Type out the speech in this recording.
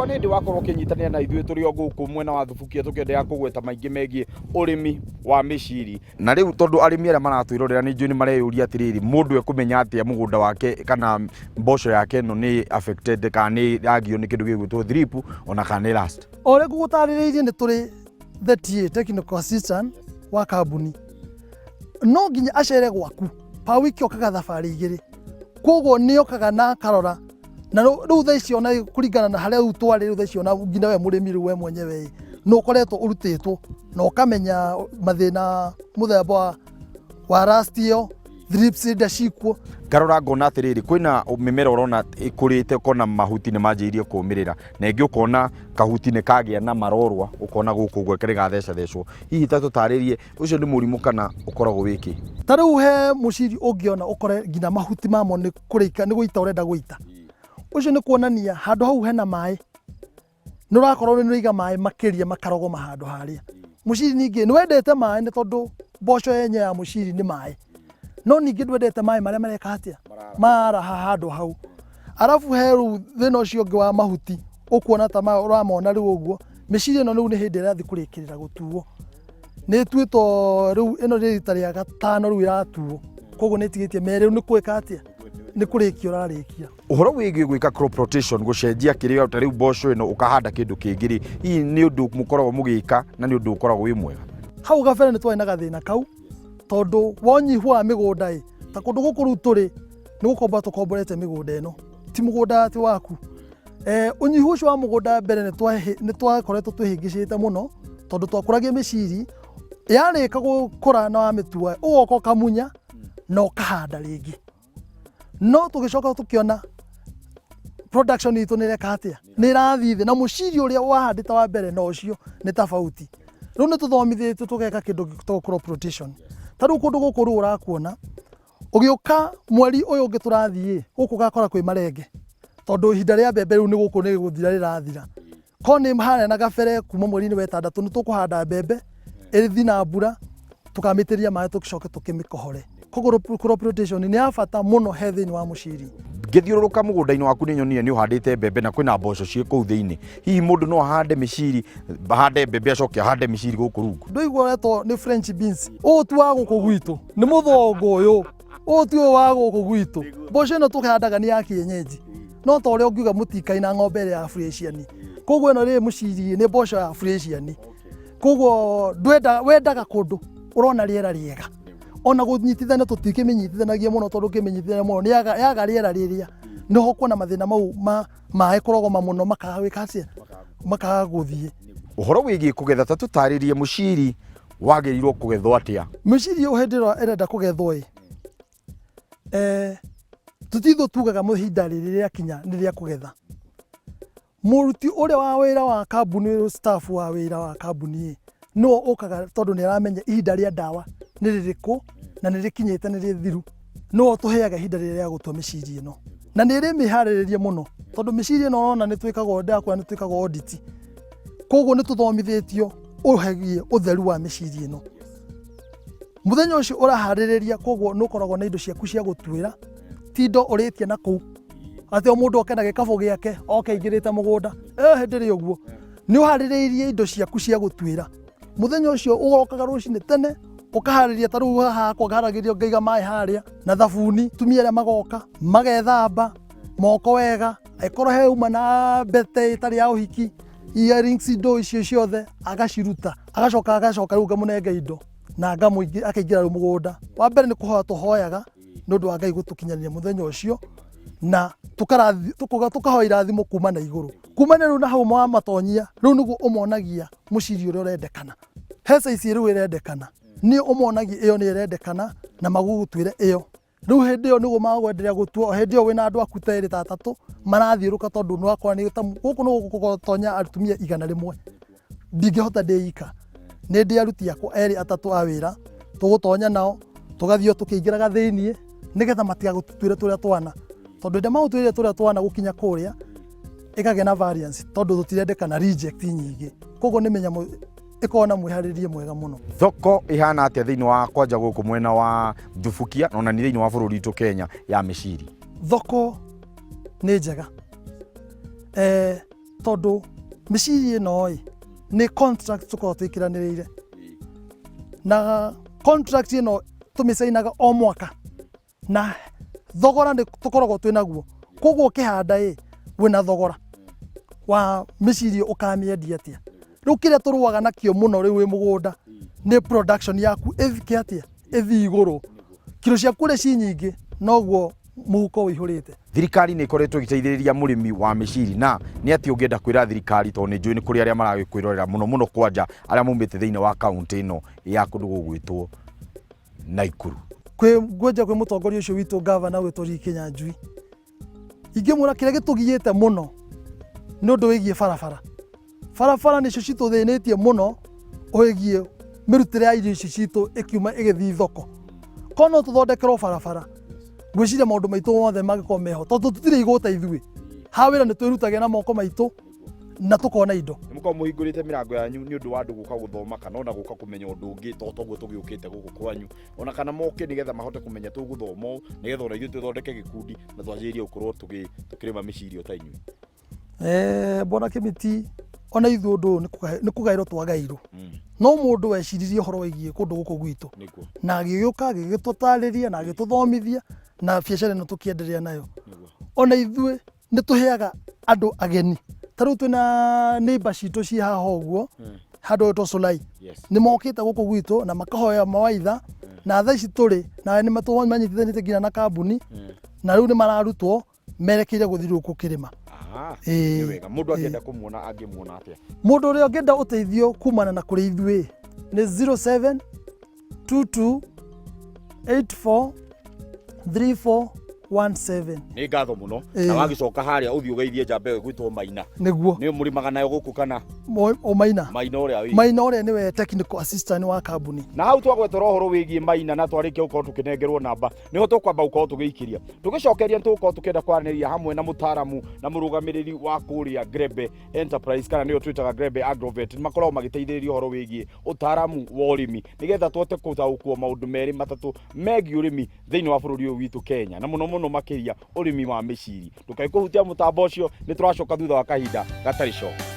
Angĩkorwo nĩ hĩndĩ wakorwo ũkĩnyitanĩra na ithuĩ, tũrĩ o gũkũ mwena wa Thubukia tũkĩenderea kũgweta maingĩ megiĩ ũrĩmi wa mĩciri. Na rĩu tondũ arĩmi arĩa maratwĩrorera nĩ njũĩ nĩ mareyũria atĩrĩrĩ, mũndũ ekũmenya atĩa mũgũnda wake kana mboco yake ĩno nĩ affected kana nĩ yagio nĩ kĩndũ gĩgwĩtwo thrip ona kana nĩ rust? O ũrĩa ngũgũtarĩrĩirie, nĩ tũrĩ the TA, technical assistant wa kambuni, no nginya acere gwaku pa wiki, okaga thabarĩ igĩrĩ. Koguo nĩ okaga na akarora na rĩu thaa ici, ona kũringana na harĩa rĩu twarĩ, rĩu thaa ici ona nginya we mũrĩmi rĩu we mwenyewe ĩ, nĩ ũkoretwo ũrutĩtwo na ũkamenya mathĩna mũthemba wa rust ĩyo, thrips iria cikuo. Ngarora ngona atĩrĩrĩ, kwĩna mĩmera ũrona ĩkũrĩte, ũkona mahuti nĩ manjĩrĩirie kũmĩrĩra, na ĩngĩ ũkona kahuti nĩ kagĩa na marorwa, ũkona gũkũ ũguo karĩ gathecathecwo. Hihi ta tũtarĩrie, ũcio nĩ mũrimũ kana ũkoragwo wĩ kĩ? Ta rĩu he mũciri ũngĩona ũkore nginya mahuti mamo nĩ kũrĩka nĩ gũita ũrenda gũita. Ũcio nĩ kuonania handũ hau hena maĩ, nĩ ũrakorwo nĩ ũraiga maĩ makĩria, makarogoma handũ harĩa. Mũciri ningĩ nĩ wendete maĩ, nĩ tondũ mboco yenye ya mũciri nĩ maĩ, no ningĩ ndwendete maĩ marĩa mareka atĩa, maraha handũ hau. Arabu he rĩu thĩna ũcio ũngĩ wa mahuti ũkuona ta ũramona rĩu ũguo. Mĩciri ĩno rĩu nĩ hĩndĩ ĩrathiĩ kũrĩkĩrĩra gũtuo, nĩ ĩtuĩtwo rĩu, ĩno nĩ rita rĩa gatano rĩu ĩratuo, koguo nĩ ĩtigĩtie merĩ. Rĩu nĩ gwĩka atĩa, nĩ kũrĩkia ũrarĩkia. Ũhoro wĩgiĩ gwĩka crop rotation, gũcenjia kĩrĩa, ta rĩu mboco ĩno ũkahanda kĩndũ kĩngĩ rĩ, hihi nĩ ũndũ mũkoragwo mũgĩka na nĩ ũndũ ũkoragwo wĩ mwega? Hau gabere nĩ twarĩ na gathĩna kau, tondũ wa ũnyihu wa mĩgũnda ĩ, ta kũndũ gũkũ rĩu tũrĩ nĩ gũkombora tũkomborete mĩgũnda ĩno, ti mũgũnda atĩ waku. Ũnyihu ũcio wa mũgũnda, mbere nĩ twakoretwo twĩhĩngĩcĩte mũno, tondũ twakũragia mĩciri, yarĩka gũkũra na wamĩtua, ũgoka ũkamunya na ũkahanda rĩngĩ. No tũgĩcoka tũkĩona production itũ nĩ ĩreka atĩa, nĩ ĩrathiĩ thĩ, na mũciri ũrĩa wahandĩte wa mbere na ũcio nĩ tofauti. Rĩu nĩ tũthomithĩtio tũgeka kĩndũ gĩtagwo crop rotation. Ta rĩu kũndũ gũkũ rĩu ũrakuona ũgĩũka mweri ũyũ ũngĩ tũrathiĩ gũkũ, ũgakora kwĩ marenge, tondũ ihinda rĩa mbembe rĩu nĩ gũkũ nĩ gũthira rĩrathira. Ko nĩ harĩa na gabere, kuma mweri-inĩ wa ĩtandatũ nĩ tũkũhanda mbembe ĩthi na mbura, tũkamĩtĩria maĩ, tũcoke tũkĩmĩkohore. Koguo crop rotation nĩ ya bata mũno he thĩinĩ wa mũciri. Ngĩthiũrũrũka mũgũnda-inĩ waku nĩ nyonire nĩ ũhandĩte mbembe na kwĩna mboco ciĩ kũu thĩinĩ. Hihi mũndũ no ahande mĩciri, ahande mbembe, acoke ahande mĩciri gũkũ rungu? Ndũigua ũretwo nĩ French beans, ũyũ ti wa gũkũ gwitũ, nĩ mũthongo ũyũ, ũyũ ti ũyũ wa gũkũ gwitũ. Mboco ĩno tũhandaga nĩ ya kienyeji, no ta ũrĩa ũngiuga mũtikai na ng'ombe ĩrĩa ya Fresian. Koguo ĩno rĩ mũciri nĩ mboco ya Fresian, koguo ndwenda wendaga kũndũ ũrona rĩera rĩega. Ona gũnyitithania tũtikĩmĩnyitithanagia mũno, tondũ ũkĩmĩnyitithania mũno nĩ yaga rĩera rĩrĩa, nĩho kuona mathĩna mau ma maĩ kũrogoma mũno, makaga gwĩka atĩa, makaga gũthiĩ. Ũhoro wĩgiĩ kũgetha, ta tũtarĩrie, mũciri wagĩrĩirwo kũgethwo atĩa? Mĩciri ĩyo hĩndĩ ĩrĩa ĩrenda kũgethwo ĩ, tũtithũ tugaga ihinda rĩrĩ rĩakinya nĩ rĩa kũgetha. Mũruti ũrĩa wa wĩra wa kambuni, staff wa wĩra wa kambuni ĩ, nĩwe ũkaga, tondũ nĩ aramenya ihinda rĩa ndawa nĩ rĩrĩkũ na nĩ rĩkinyĩte, nĩ rĩthiru. Nĩwe ũtũheaga ihinda rĩrĩa rĩa gũtua mĩciri ĩno, na nĩ ĩrĩ mĩharĩrĩrie mũno, tondũ mĩciri ĩno ũrona nĩ twĩkagwo, ndakwĩra nĩ twĩkagwo audit. Koguo nĩ tũthomithĩtio ũhegie ũtheru wa mĩciri ĩno mũthenya ũcio ũraharĩrĩria. Koguo nĩ ũkoragwo na indo ciaku cia gũtuĩra, ti indo ũrĩtie na kũu atĩ o mũndũ oke na gĩkabũ gĩake oke aingĩrĩte mũgũnda. Hĩndĩ ĩrĩ ũguo nĩ ũharĩrĩirie indo ciaku cia gũtuĩra mũthenya ũcio. Ũgokaga rũcinĩ tene ũkaharĩria. Ta rĩu haha hakwa ngaharagĩria, ngaiga maĩ harĩa na thabuni. Tumia arĩa magoka magethamba moko wega, angĩkorwo he uma na mbete ĩtarĩ ya ũhiki, earrings, indo icio ciothe agaciruta, agacoka rĩu ngamũnenge indo na ngamũingĩ akaingĩra rĩu mũgũnda. Wa mbere nĩ kũhoya tũhoyaga nĩ ũndũ wa Ngai gũtũkinyanĩria mũthenya ũcio, na tũkahoya irathimo kuma na igũrũ. Kuma na rĩu na hau wamatonyia, rĩu nĩguo ũmonagia mũciri ũrĩa ũrendekana, he size rĩu ĩrendekana, nĩ ũmonagia ĩyo nĩ ĩrendekana na magũgũtuĩre ĩyo. Rĩu hĩndĩ ĩyo nĩguo magwenderea gũtua. O hĩndĩ ĩyo wĩna andũ aku ta erĩ ta atatũ marathiũrũka, tondũ nĩ wakora nĩ ta gũkũ nĩ gũtonya atumia 100, ndingĩhota ndĩ ika. Nĩ ndĩ aruti akwa erĩ atatũ a wĩra tũgũtonya nao, tũgathiĩ o tũkĩingĩraga thĩiniĩ nĩgetha matigagũtuĩre tũrĩa twana, tondũ hĩndĩ ĩrĩa magũtuĩrire tũrĩa twana gũkinya kũrĩa ĩkagĩa na variance, tondũ tũtirendekana reject nyingĩ. Koguo nĩ mĩnyamũ ĩkoragwo na mwĩharĩrie mwega mũno. Thoko ĩhana atĩa thĩinĩ wa kwanja gũkũ mwena wa Thubukia na ona nĩ thĩinĩ wa bũrũri witũ Kenya ya mĩciri? Thoko nĩ njega. Tondũ mĩciri ĩno ĩ nĩ contract tũkoragwo twĩkĩranĩrĩire, na contract ĩno tũmĩcainaga o mwaka, na thogora nĩ tũkoragwo twĩ naguo. Koguo ũkĩhanda ĩ wĩna thogora wa mĩciri, ũkamĩendia atĩa? Rĩu kĩrĩa tũrũaga nakĩo mũno rĩu wĩ mũgũnda nĩ production yaku ĩthike atĩa, ĩthiĩ igũrũ, kiro ciaku ũrĩa ci nyingĩ noguo mũhuko ũihũrĩte. Thirikari nĩ ĩkoretwo ĩgĩteithĩrĩria mũrĩmi wa mĩciri, na nĩ atĩ ũngĩenda kwĩra thirikari, tondũ nĩ njũĩ nĩ kũrĩ arĩa maragĩkwĩrorera mũno mũno, kwanja arĩa maumĩte thĩinĩ wa kaũntĩ ĩno ya kũndũ gũgwĩtwo Naikuru? Kwĩ ngwenja kwĩ mũtongoria ũcio witũ, gavana witũ Lee Kinyanjui, ingĩmwĩra kĩrĩa gĩtũgiĩte mũno nĩ ũndũ wĩgiĩ barabara. Barabara nĩcio citũthĩnĩtie mũno wĩgiĩ mĩrutĩre ya irio ici citũ ĩkiuma ĩgĩthiĩ thoko. Korwo no tũthondekerwo barabara, ngwĩciria maũndũ maitũ mothe mangĩkorwo meho, tondũ tũtirĩ igũta ithuĩ ha wĩra, nĩ twĩrutagia na moko maitũ na tũkona indo. Nĩ mũkoragwo mũhingũrĩte mĩrango yanyu nĩ ũndũ wa andũ gũka gũthoma kana ona gũka kũmenya ũndũ ũngĩ to toguo tũgĩũkĩte gũkũ kwanyu, ona kana moke nĩgetha mahote kũmenya tũgũthoma ũũ, nĩgetha ona ithuĩ tũthondeke gĩkundi na twanjĩrĩrie gũkorwo tũkĩrĩma mĩciri o ta inyuĩ? Bwana Kĩmiti, ona ithuĩ ũndũ ũyũ nĩ kũgaĩrwo twagairwo. No mũndũ weciririe ũhoro wĩgiĩ kũndũ gũkũ gwitũ na agĩgĩũka agĩgĩtũtarĩria na agĩtũthomithia, na biacara ĩno tũkĩenderea nayo. Ona ithuĩ nĩ tũheaga andũ ageni, ta rĩu twĩna neighbor citũ ciĩ haha ũguo handũ hetwo Solai. Nĩ mokĩte gũkũ gwitũ na makahoya mawaitha, na thaa ici tũrĩ na nĩ manyitithanĩte nginya na kambuni, na rĩu nĩ mararutwo merekeire gũthiĩ rĩu gũkĩrĩma. Aha, Ĩĩ, nĩ wega. Mũndũ angĩenda kũmuona angĩmuona atĩa? Mũndũ ũrĩa ũngĩenda ũteithio kumana na kũrĩ ithuĩ nĩ 07 22 84 3417. Nĩ ngatho mũno. Ĩĩ. Na wagĩcoka harĩa ũthiĩ ũgeithie njamba ĩyo ĩgwĩtwo Maina. Nĩguo. Nĩ mũrĩmaga nayo gũkũ kana? O Maina. Maina ũrĩa wĩ Maina ũrĩa nĩwe technical assistant wa kambuni. Na hau twagwetera ũhoro wĩgiĩ Maina na twarĩkia gũkorwo tũkĩnengerwo namba, nĩho tũkwamba gũkorwo tũgĩikĩria. Tũgĩcokeria nĩ tũgũkorwo tũkĩenda kwaranĩria hamwe na mũtaaramu na mũrũgamĩrĩri wa kũrĩa Grebe Enterprise, kana nĩyo twĩtaga Grebe Agrovet. Nĩ makoragwo magĩteithĩrĩria ũhoro wĩgiĩ ũtaaramu wa ũrĩmi nĩgetha tũhote gũtaũkwo maũndũ merĩ matatũ megiĩ ũrĩmi thĩinĩ wa bũrũri ũyũ witũ Kenya, na mũno mũno makĩria ũrĩmi wa mĩciri. Ndũkae kũhutia mũtambo ũcio, nĩ tũracoka thutha wa kahinda gatarĩ coka.